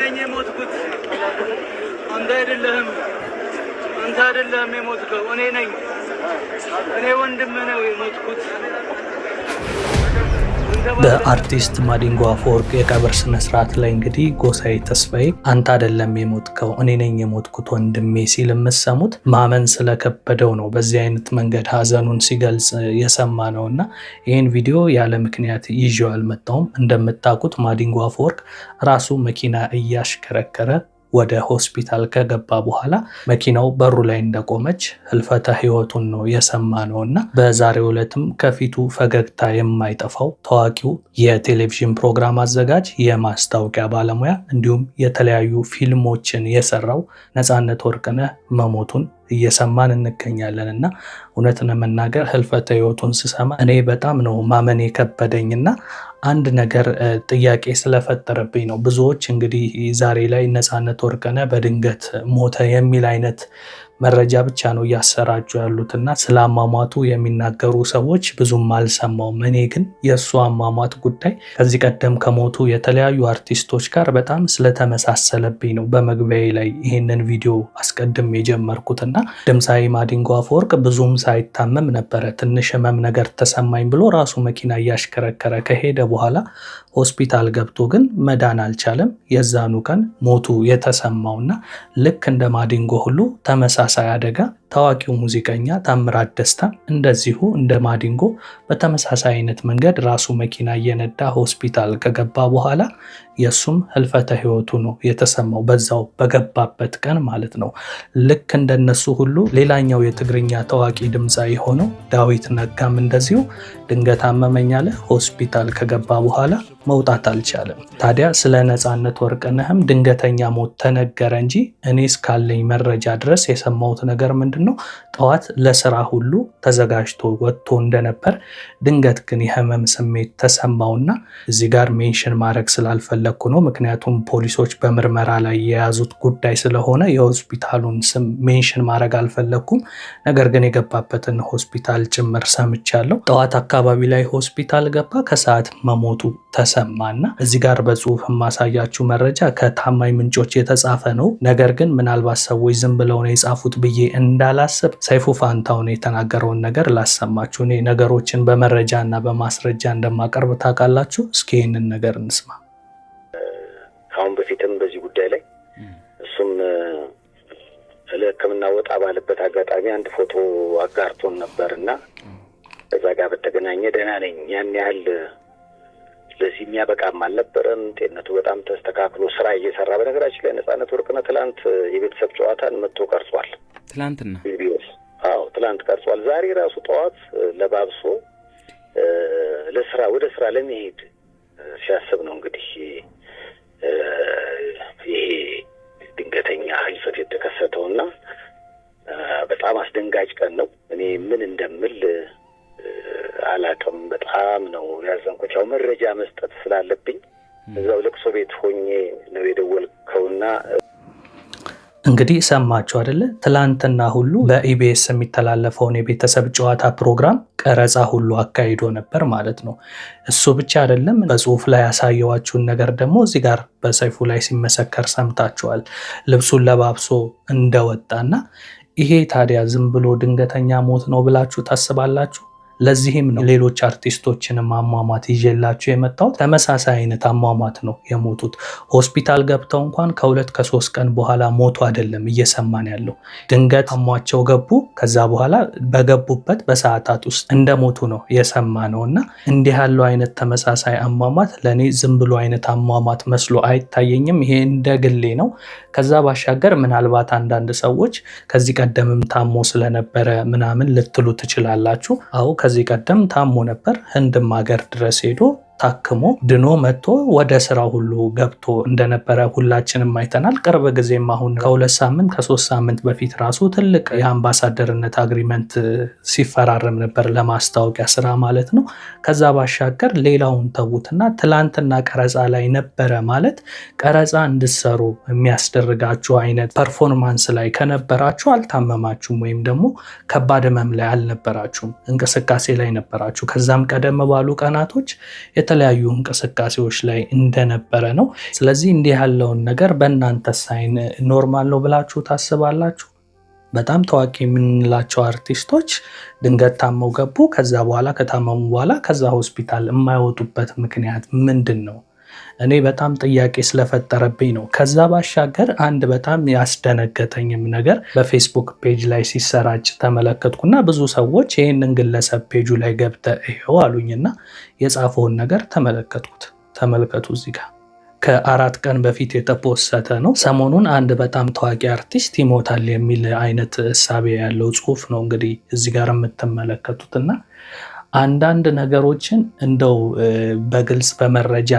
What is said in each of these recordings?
ነኝ የሞትኩት፣ አንተ አይደለህም። አንተ አይደለህም የሞትከው፣ እኔ ነኝ። እኔ ወንድምህ ነው የሞትኩት። በአርቲስት ማዲንጎ አፈወርቅ የቀብር ስነስርዓት ላይ እንግዲህ ጎሳዬ ተስፋዬ አንተ አይደለም የሞትከው እኔ ነኝ የሞትኩት ወንድሜ ሲል የምትሰሙት ማመን ስለከበደው ነው። በዚህ አይነት መንገድ ሀዘኑን ሲገልጽ የሰማ ነው እና ይህን ቪዲዮ ያለ ምክንያት ይዤው አልመጣሁም። እንደምታውቁት ማዲንጎ አፈወርቅ ራሱ መኪና እያሽከረከረ ወደ ሆስፒታል ከገባ በኋላ መኪናው በሩ ላይ እንደቆመች ህልፈተ ህይወቱን ነው የሰማ ነው እና በዛሬው ዕለትም ከፊቱ ፈገግታ የማይጠፋው ታዋቂው የቴሌቪዥን ፕሮግራም አዘጋጅ፣ የማስታወቂያ ባለሙያ እንዲሁም የተለያዩ ፊልሞችን የሰራው ነፃነት ወርቅነህ መሞቱን እየሰማን እንገኛለን እና እውነት ለመናገር ህልፈተ ህይወቱን ስሰማ እኔ በጣም ነው ማመን የከበደኝና አንድ ነገር ጥያቄ ስለፈጠረብኝ ነው። ብዙዎች እንግዲህ ዛሬ ላይ ነፃነት ወርቅነህ በድንገት ሞተ የሚል አይነት መረጃ ብቻ ነው እያሰራጩ ያሉትና ስለ አሟሟቱ የሚናገሩ ሰዎች ብዙም አልሰማውም። እኔ ግን የእሱ አሟሟት ጉዳይ ከዚህ ቀደም ከሞቱ የተለያዩ አርቲስቶች ጋር በጣም ስለተመሳሰለብኝ ነው በመግቢያዬ ላይ ይህንን ቪዲዮ አስቀድም የጀመርኩትና ድምፃዊ ማዲንጎ አፈወርቅ ብዙም ሳይታመም ነበረ ትንሽ ህመም ነገር ተሰማኝ ብሎ ራሱ መኪና እያሽከረከረ ከሄደ በኋላ ሆስፒታል ገብቶ ግን መዳን አልቻለም። የዛኑ ቀን ሞቱ የተሰማውና ልክ እንደ ማዲንጎ ሁሉ ተመሳሳይ አደጋ ታዋቂው ሙዚቀኛ ታምራት ደስታ እንደዚሁ እንደ ማዲንጎ በተመሳሳይ አይነት መንገድ ራሱ መኪና እየነዳ ሆስፒታል ከገባ በኋላ የእሱም ህልፈተ ህይወቱ ነው የተሰማው፣ በዛው በገባበት ቀን ማለት ነው። ልክ እንደነሱ ሁሉ ሌላኛው የትግርኛ ታዋቂ ድምፃዊ የሆነው ዳዊት ነጋም እንደዚሁ ድንገት አመመኝ አለ፣ ሆስፒታል ከገባ በኋላ መውጣት አልቻለም። ታዲያ ስለ ነፃነት ወርቅነህም ድንገተኛ ሞት ተነገረ እንጂ እኔ እስካለኝ መረጃ ድረስ የሰማሁት ነገር ምንድን ነው? ጠዋት ለስራ ሁሉ ተዘጋጅቶ ወጥቶ እንደነበር ድንገት ግን የህመም ስሜት ተሰማውና እዚህ ጋር mention ማድረግ ስላልፈለግኩ ነው። ምክንያቱም ፖሊሶች በምርመራ ላይ የያዙት ጉዳይ ስለሆነ የሆስፒታሉን ስም mention ማድረግ አልፈለግኩም። ነገር ግን የገባበትን ሆስፒታል ጭምር ሰምቻለሁ። ጠዋት አካባቢ ላይ ሆስፒታል ገባ፣ ከሰዓት መሞቱ ተሰማና እዚህ ጋር በጽሁፍ የማሳያችሁ መረጃ ከታማኝ ምንጮች የተጻፈ ነው። ነገር ግን ምናልባት ሰዎች ዝም ብለው ነው የጻፉት ብዬ እንዳላስብ ሰይፉ ፋንታሁን የተናገረውን ነገር ላሰማችሁ። እኔ ነገሮችን በመረጃ እና በማስረጃ እንደማቀርብ ታውቃላችሁ። እስኪ ይህንን ነገር እንስማ። ከአሁን በፊትም በዚህ ጉዳይ ላይ እሱም ለሕክምና ወጣ ባለበት አጋጣሚ አንድ ፎቶ አጋርቶን ነበር እና ከዛ ጋር በተገናኘ ደህና ነኝ ያን ያህል ለዚህ የሚያበቃም አልነበረም። ጤንነቱ በጣም ተስተካክሎ ስራ እየሰራ በነገራችን ላይ ነፃነት ወርቅነህ ትላንት የቤተሰብ ጨዋታን መጥቶ ቀርጿል። ትላንትና ኢቢኤስ አዎ፣ ትላንት ቀርጿል። ዛሬ ራሱ ጠዋት ለባብሶ ለስራ ወደ ስራ ለመሄድ ሲያስብ ነው እንግዲህ ይሄ ድንገተኛ ህልፈት የተከሰተውና በጣም አስደንጋጭ ቀን ነው። እኔ ምን እንደምል አላውቅም። በጣም ነው ያዘንኩት። ያው መረጃ መስጠት ስላለብኝ እዛው ለቅሶ ቤት ሆኜ ነው የደወልከውና እንግዲህ ሰማችሁ አይደለ? ትላንትና ሁሉ በኢቢኤስ የሚተላለፈውን የቤተሰብ ጨዋታ ፕሮግራም ቀረጻ ሁሉ አካሂዶ ነበር ማለት ነው። እሱ ብቻ አይደለም፣ በጽሁፍ ላይ ያሳየዋችሁን ነገር ደግሞ እዚህ ጋር በሰይፉ ላይ ሲመሰከር ሰምታችኋል። ልብሱን ለባብሶ እንደወጣና ይሄ ታዲያ ዝም ብሎ ድንገተኛ ሞት ነው ብላችሁ ታስባላችሁ? ለዚህም ነው ሌሎች አርቲስቶችንም አሟሟት ይዤላችሁ የመጣሁት። ተመሳሳይ አይነት አሟሟት ነው የሞቱት። ሆስፒታል ገብተው እንኳን ከ2 ከ3 ቀን በኋላ ሞቱ አይደለም እየሰማን ያለው። ድንገት አሟቸው ገቡ። ከዛ በኋላ በገቡበት በሰዓታት ውስጥ እንደሞቱ ነው የሰማ ነው። እና እንዲህ ያለው አይነት ተመሳሳይ አሟሟት ለእኔ ዝም ብሎ አይነት አሟሟት መስሎ አይታየኝም። ይሄ እንደ ግሌ ነው። ከዛ ባሻገር ምናልባት አንዳንድ ሰዎች ከዚህ ቀደምም ታሞ ስለነበረ ምናምን ልትሉ ትችላላችሁ። አዎ ከዚህ ቀደም ታሞ ነበር። ህንድም ሀገር ድረስ ሄዶ ታክሞ ድኖ መጥቶ ወደ ስራ ሁሉ ገብቶ እንደነበረ ሁላችንም አይተናል። ቅርብ ጊዜም አሁን ከ2 ሳምንት ከ3 ሳምንት በፊት ራሱ ትልቅ የአምባሳደርነት agreement ሲፈራረም ነበር ለማስታወቂያ ስራ ማለት ነው። ከዛ ባሻገር ሌላውን ተዉትና ትላንትና ቀረጻ ላይ ነበረ ማለት ቀረጻ እንድትሰሩ የሚያስደርጋችሁ አይነት performance ላይ ከነበራችሁ አልታመማችሁም፣ ወይም ደግሞ ከባድ ህመም ላይ አልነበራችሁም፣ እንቅስቃሴ ላይ ነበራችሁ። ከዛም ቀደም ባሉ ቀናቶች የተለያዩ የተለያዩ እንቅስቃሴዎች ላይ እንደነበረ ነው። ስለዚህ እንዲህ ያለውን ነገር በእናንተ ሳይን normal ነው ብላችሁ ታስባላችሁ? በጣም ታዋቂ የምንላቸው አርቲስቶች ድንገት ታመው ገቡ። ከዛ በኋላ ከታመሙ በኋላ ከዛ ሆስፒታል የማይወጡበት ምክንያት ምንድን ነው? እኔ በጣም ጥያቄ ስለፈጠረብኝ ነው። ከዛ ባሻገር አንድ በጣም ያስደነገጠኝም ነገር በፌስቡክ page ላይ ሲሰራጭ ተመለከትኩና ብዙ ሰዎች ይህንን ግለሰብ ፔጁ ላይ ገብተህ ይኸው አሉኝና የጻፈውን ነገር ተመለከትኩት። ተመልከቱ እዚህ ጋር ከ4 ቀን በፊት የተፖሰተ ነው። ሰሞኑን አንድ በጣም ታዋቂ አርቲስት ይሞታል የሚል አይነት እሳቤ ያለው ጽሁፍ ነው እንግዲህ እዚህ ጋር የምትመለከቱትና አንዳንድ ነገሮችን እንደው በግልጽ በመረጃ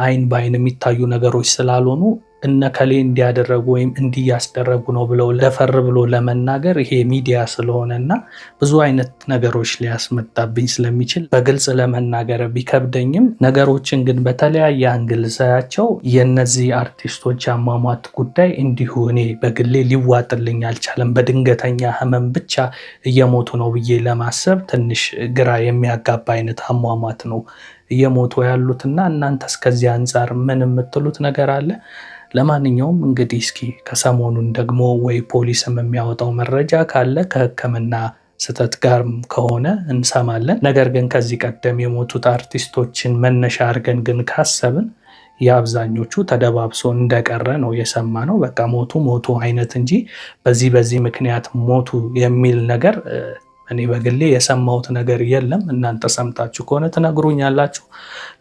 አይን ባይን የሚታዩ ነገሮች ስላልሆኑ እነከሌ እንዲያደረጉ ወይም እንዲያስደረጉ ነው ብለው ለፈር ብሎ ለመናገር ይሄ ሚዲያ ስለሆነና ብዙ አይነት ነገሮች ሊያስመጣብኝ ስለሚችል በግልጽ ለመናገር ቢከብደኝም ነገሮችን ግን በተለያየ angle ሳያቸው የነዚህ አርቲስቶች አሟሟት ጉዳይ እንዲሁ እኔ በግሌ ሊዋጥልኝ አልቻለም። በድንገተኛ ህመም ብቻ እየሞቱ ነው ብዬ ለማሰብ ትንሽ ግራ የሚያጋባ አይነት አሟሟት ነው እየሞቱ ያሉትና እናንተስ ከዚህ አንጻር ምን የምትሉት ነገር አለ? ለማንኛውም እንግዲህ እስኪ ከሰሞኑን ደግሞ ወይ ፖሊስም የሚያወጣው መረጃ ካለ ከሕክምና ስህተት ጋር ከሆነ እንሰማለን። ነገር ግን ከዚህ ቀደም የሞቱት አርቲስቶችን መነሻ አድርገን ግን ካሰብን የአብዛኞቹ ተደባብሶ እንደቀረ ነው የሰማነው። በቃ ሞቱ ሞቱ አይነት እንጂ በዚህ በዚህ ምክንያት ሞቱ የሚል ነገር እኔ በግሌ የሰማሁት ነገር የለም። እናንተ ሰምታችሁ ከሆነ ትነግሩኛላችሁ።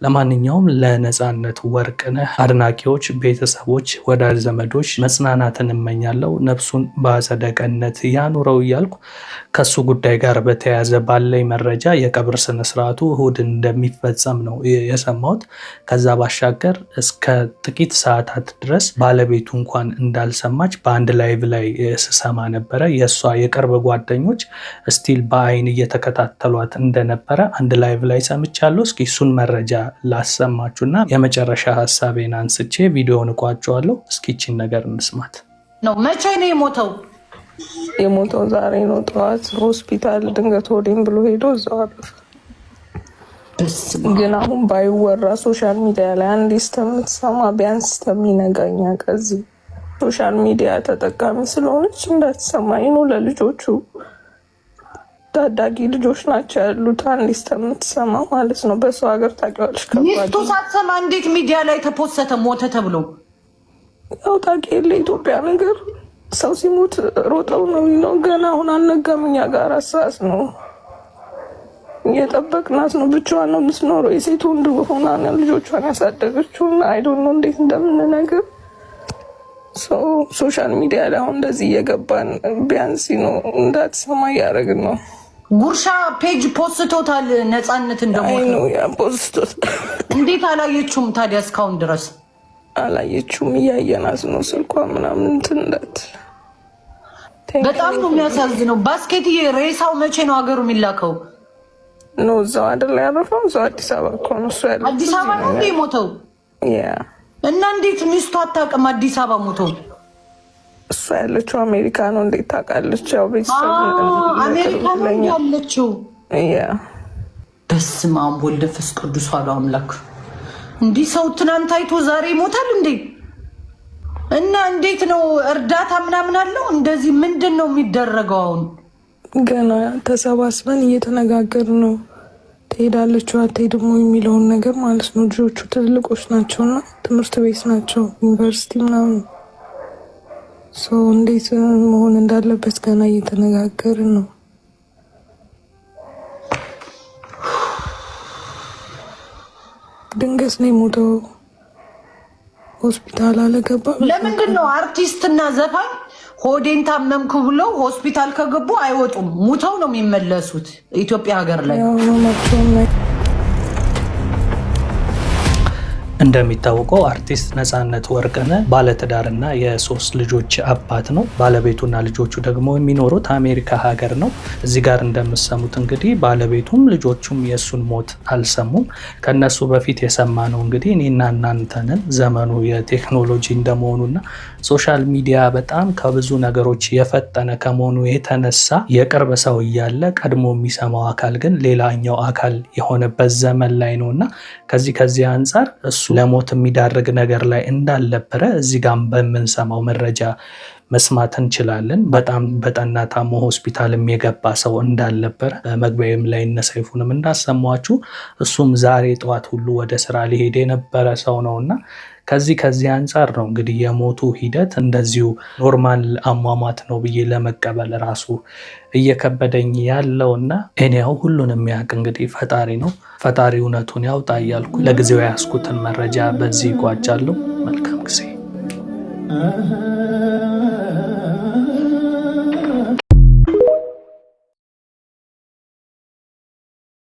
ለማንኛውም ለነፃነት ወርቅነህ አድናቂዎች፣ ቤተሰቦች፣ ወዳጅ ዘመዶች መጽናናትን እመኛለሁ። ነፍሱን በአጸደ ገነት ያኑረው እያልኩ ከሱ ጉዳይ ጋር በተያያዘ ባለኝ መረጃ የቀብር ስነስርዓቱ እሁድ እንደሚፈጸም ነው የሰማሁት። ከዛ ባሻገር እስከ ጥቂት ሰዓታት ድረስ ባለቤቱ እንኳን እንዳልሰማች በአንድ live ላይ ስሰማ ነበረ። የእሷ የቅርብ ጓደኞች still በአይን እየተከታተሏት እንደነበረ አንድ live ላይ ሰምቻለሁ። እስኪ እሱን መረጃ ላሰማችሁና የመጨረሻ ሀሳቤን አንስቼ ቪዲዮውን እቋጨዋለሁ። እስኪ ይህችን ነገር እንስማት። ነው መቼ ነው የሞተው? የሞተው ዛሬ ነው ጠዋት ሆስፒታል ድንገት ሆዴን ብሎ ሄዶ እዛው አረፈ። ግን አሁን ባይወራ social media ላይ አንዴ እስከምትሰማ ቢያንስ እስከሚነጋኛ ከዚህ social media ተጠቃሚ ስለሆነች እንዳትሰማኝ ነው። ለልጆቹ ታዳጊ ልጆች ናቸው ያሉት። አንዴ እስከምትሰማ ማለት ነው። በሰው ሀገር ታውቂዋለሽ። ከባድ ሚስቱ ሳትሰማ እንዴት ሚዲያ ላይ ተፖሰተ ሞተ ተብሎ? ያው ታውቂ የለ ኢትዮጵያ ነገር ሰው ሲሞት ሮጠው ነው ነው። ገና አሁን አልነጋም። እኛ ጋር 4 ሰዓት ነው፣ እየጠበቅናት ነው። ብቻዋን ነው የምትኖረው። የሴት ወንድ ሆና ነው ልጆቿን ያሳደገችው። I don't know እንዴት እንደምንነግር። Social media ላይ አሁን እንደዚህ እየገባን ቢያንስ ነው እንዳትሰማ እያደረግን ነው። ጉርሻ page ፖስቶታል ነፃነት እንደሞተ። ነው ያ ፖስቶት። እንዴት አላየችውም ታዲያ እስካሁን ድረስ? አላየችውም። እያየናት ነው ስልኳ ምናምን እንትን እንዳትል። በጣም ነው የሚያሳዝነው። ባስኬትዬ ሬሳው መቼ ነው ሀገሩ የሚላከው? No፣ እዛው አይደል ያረፈው? እዛው አዲስ አበባ እኮ ነው እሱ ያለው። አዲስ አበባ ነው እንዴ የሞተው? Yeah. እና እንዴት ሚስቱ አታውቅም አዲስ አበባ ሞተው? እሷ ያለችው አሜሪካ ነው። እንዴት ታውቃለች? ያው ቤተሰብ አሜሪካ ነው ያለችው። Yeah. በስመ አብ ወልድ መንፈስ ቅዱስ አሐዱ አምላክ። እንዲህ ሰው ትናንት አይቶ ዛሬ ይሞታል እንዴ? እና እንዴት ነው እርዳታ ምናምን አለው? እንደዚህ ምንድን ነው የሚደረገው አሁን? ገና ተሰባስበን እየተነጋገርን ነው። ትሄዳለች አትሄድም የሚለውን ነገር ማለት ነው። ልጆቹ ትልልቆች ናቸው እና ትምህርት ቤት ናቸው፣ ዩኒቨርሲቲ ምናምን። እንዴት መሆን እንዳለበት ገና እየተነጋገርን ነው። ድንገት ነው የሞተው። ሆስፒታል አለገባ። ለምንድን ነው አርቲስትና ዘፋኝ ሆዴን ታመምኩ ብለው ሆስፒታል ከገቡ አይወጡም? ሙተው ነው የሚመለሱት ኢትዮጵያ ሀገር ላይ። እንደሚታወቀው አርቲስት ነፃነት ወርቅነህ ባለትዳርና የሶስት ልጆች አባት ነው። ባለቤቱና ልጆቹ ደግሞ የሚኖሩት አሜሪካ ሀገር ነው። እዚህ ጋር እንደምሰሙት እንግዲህ ባለቤቱም ልጆቹም የእሱን ሞት አልሰሙም። ከነሱ በፊት የሰማ ነው እንግዲህ እኔና እናንተንን። ዘመኑ የቴክኖሎጂ እንደመሆኑና social media በጣም ከብዙ ነገሮች የፈጠነ ከመሆኑ የተነሳ የቅርብ ሰው እያለ ቀድሞ የሚሰማው አካል ግን ሌላኛው አካል የሆነበት ዘመን ላይ ነው እና ከዚህ አንጻር እሱ ለሞት የሚዳርግ ነገር ላይ እንዳልነበረ እዚህ ጋም በምንሰማው መረጃ መስማት እንችላለን። በጣም በጠና ታሞ ሆስፒታልም የገባ ሰው እንዳልነበረ በመግቢያም ላይ እነ ሰይፉንም እንዳሰሟችሁ እሱም ዛሬ ጠዋት ሁሉ ወደ ስራ ሊሄድ የነበረ ሰው ነውና ከዚህ አንጻር ነው እንግዲህ የሞቱ ሂደት እንደዚሁ normal አሟሟት ነው ብዬ ለመቀበል ራሱ እየከበደኝ ያለውና እኔው ሁሉንም የሚያውቅ እንግዲህ ፈጣሪ ነው። ፈጣሪ እውነቱን ያውጣ እያልኩ ለጊዜው የያዝኩትን መረጃ በዚህ ጓጃለሁ። መልካም ጊዜ።